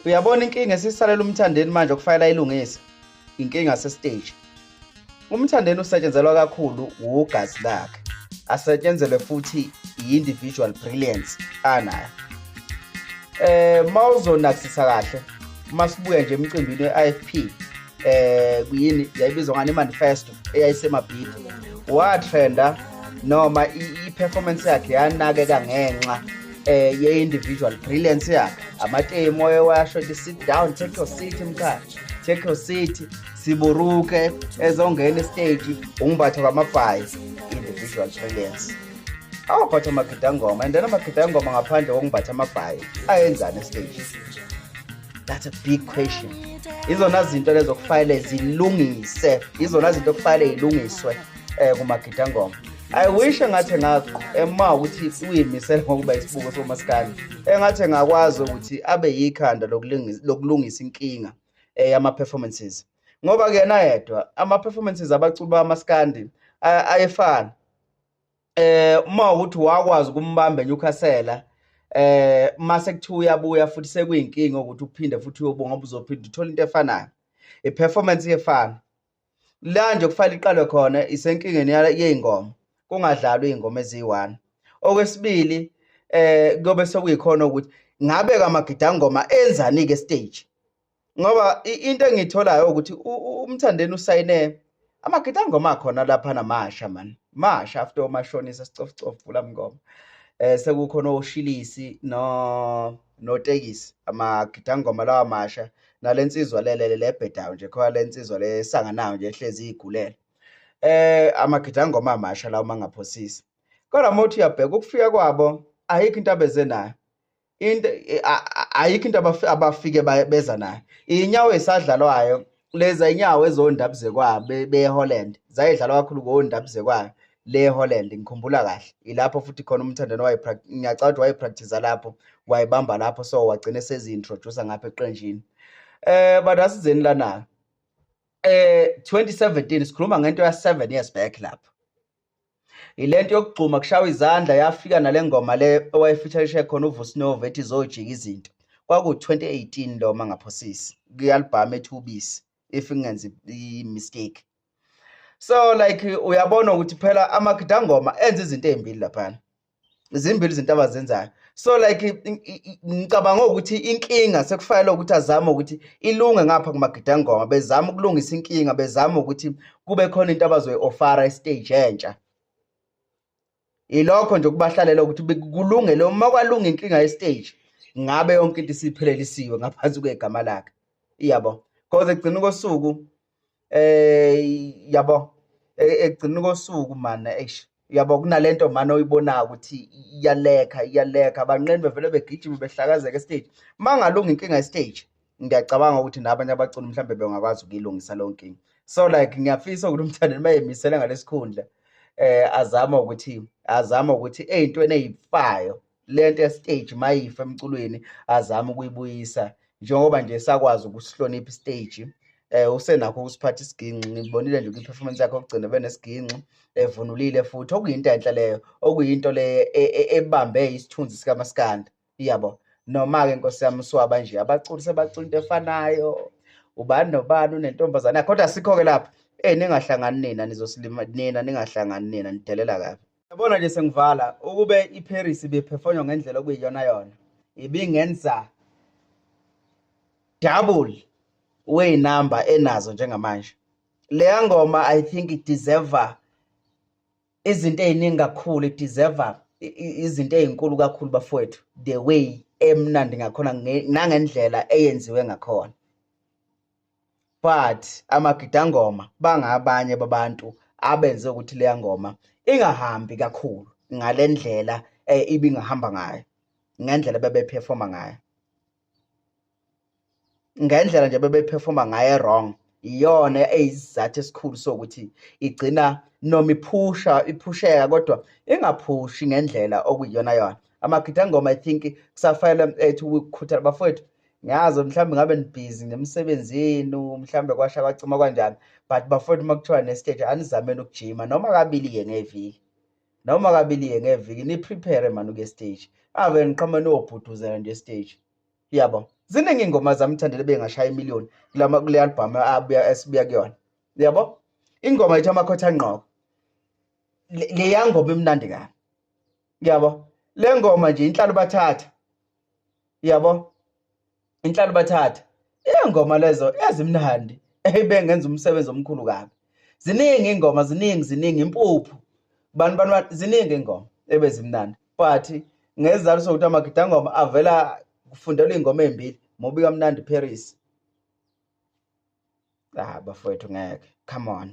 Uyabona inkinga esisalela uMthandeni manje okufanele ayilungise, inkinga sestage. UMthandeni usetshenzelwa kakhulu ugazi lakhe, asetshenzelwe futhi i-individual brilliance anayo. Mawuzonakisisa kahle, masibuya nje emcimbini we-IFP, kuyini yayibizwa ngani, manifesto eyayisemabhidi, watrenda noma i-performance yakhe yanakeka ngenxa ye-individual brilliance yakhe. Amatemu oyewasho ukuthi, "Sit down, take your seat, mkhaya, take your seat." Siburuke ezongena estage, ungimbatha kwamabhayi, individual brilliance. Awaphatha amagidangoma, and then amagidangoma ngaphandle kokumbatha amabhayi ayenzani estage? That's a big question. Izona zinto lezo kufanele zilungise, izona zinto kufanele zilungiswe kumagidangoma. I wish engathi ema ukuthi uyimisele ngokuba isibuko somaskandi, engathi engakwazi ukuthi abe yikhanda lokulungisa inkinga yama-performances, ngoba kuyena yedwa ama-performances abaculi bamaskandi ayefana. Uma ukuthi wakwazi ukumbamba eNewcastle, mase kuthiwa uyabuya futhi, sekuyinkinga ukuthi uphinde futhi uyobonga, ngoba uzophinda uthola into efanayo, i-performance iyefana. La nje kufanele iqalwe khona isenkingeni yey'ngoma, kungadlalwa iy'ngoma eziyi-one. Okwesibili, kuyobe sekuyikhona ukuthi ngabe kamagidangoma enzani-ke stage, ngoba into engiyitholayo ukuthi uMthandeni usayine amagidangoma akhona laphana masha man, masha after omashonisa sicofucofu vula mngoma, sekukhona oshilisi no notekisi, amagidangoma lawa masha, nalensizwa lelele lebhedayo nje khona, lensizwa lesanganayo nje ehlezi igulela, amagidangoma amasha lawo mangaphosisi. Kodwa uma uthi uyabheka ukufika kwabo, ayikho into abeze nayo, into ayikho into abafike beza nayo. Iy'nyawo ey'sadlalwayo leza inyawo ezondabuzekwabo be-Holland, zayidlalwa kakhulu ngondabuzekwayo le Holland, ngikhumbula kahle. Ilapho futhi khona uMthandeni, ngiyacabanga ukuthi wayepractice lapho, wayibamba lapho, so wagcina sezi-introduce ngapha eqenjini. But asizeni lana, 2017, sikhuluma ngento ya 7 years back lapho, ilento yokugxuma kushawa izandla yafika nale ngoma le owayefeaturishe khona uVusi Nova ethi "Zojika Izinto". Kwaku-2018 lo mangaphosisi, kwi-album ethi Ubisi, if ngingenzi i-mistake. So like uyabona ukuthi phela amagidangoma enza izinto ey'mbili laphana, zimbili izinto abazenzayo. So like ngicabanga ukuthi inkinga sekufanele ukuthi azame ukuthi ilunge ngapha kumagidangoma, bezama ukulungisa inkinga, bezama ukuthi kube khona into abazoyi-offera estage entsha. Ilokho nje ukubahlalela ukuthi kulungele. Uma kwalunga inkinga yestage, ngabe yonke into isiphelelisiwe ngaphansi kwegama lakhe, iyabo, because ekugcina kosuku, yabo, ekugcina kosuku mana, eish, yabo, kunalento mana oyibonayo ukuthi iyalekha, iyalekha, abanqeni bevele begijima behlakazeka estage. Mangalunga inkinga yestage, ngiyacabanga ukuthi nabanye abaculi mhlambe bengakwazi ukuyilungisa leyo nkinga. So like ngiyafisa ukuthi uMthandeni mayemisele ngalesikhundla, azame ukuthi ey'ntweni ey'fayo, lento ye-stage mayifa emculweni, azame ukuyibuyisa, njengoba nje sakwazi ukusihlonipha istage. Usenakho ukusiphatha isiginci, ngibonile nje kwi-performance yakhe okugcina benesiginci evunulile futhi, okuyinto enhle leyo, okuyinto le ebambe isithunzi sikamaskandi, iyabo. Noma-ke nkosi yami uswaba nje abaculi sebacula into efanayo, ubani nobani unentombazane yakhe, kodwa sikho-ke lapho. Ningahlangani nina, nizosilima nina, ningahlangani nina, nidelela kabi. Yabona nje sengivala, ukube iParis ibiperformwa ngendlela okuyiyona yona, ibingenza double wey'namba enazo njengamanje. Leya ngoma, I think it deserve izinto ey'ningi kakhulu, it deserve izinto ey'nkulu kakhulu bafowethu, the way emnandi ngakhona nangendlela eyenziwe ngakhona. But amagidangoma bangabanye babantu abenze ukuthi leya ngoma ingahambi kakhulu ngale ndlela ibingahamba ngayo, ngendlela bebeperforma ngayo, ngendlela nje bebeperforma ngayo wrong. Iyona eyisizathu esikhulu sokuthi igcina noma iphusha, iphusheka, kodwa ingaphushi ngendlela okuyiyona yona. Amagidangoma, I think kusafanele ethi ukukhuthala bafowethu. Ngiyazi mhlawumbe ngabe nibhizi nemisebenzi yenu, mhlawumbe kwasha kwacima kanjani, but bafowethu, uma kuthiwa ne-stage, anizameni ukujima noma kabili-ke ngeviki, noma kabili-ke ngeviki, ni-prepare mani ukuya stage, ave niqhamuka niyobhuduzela nje stage. Yabo, ziningi iy'ngoma zaMthandeni ebengashaya imiliyoni kulama kule album abuya esibuya kuyona. Yabo, ingoma ethi Amakhotha Angqoko, leya ngoma imnandi kabi. Yabo, le ngoma nje inhlalo bathatha. Yabo, inhlalo bathatha. Iy'ngoma lezo ezimnandi ebengenza umsebenzi omkhulu kabi. Ziningi iy'ngoma, ziningi, ziningi, impuphu bani bani bani, ziningi iy'ngoma ebezimnandi, but ngesizathu sokuthi amagidangoma avela kufundelwa iy'ngoma ey'mbili, mubi kamnandi Paris. Ah bafowethu, ngeke, come on.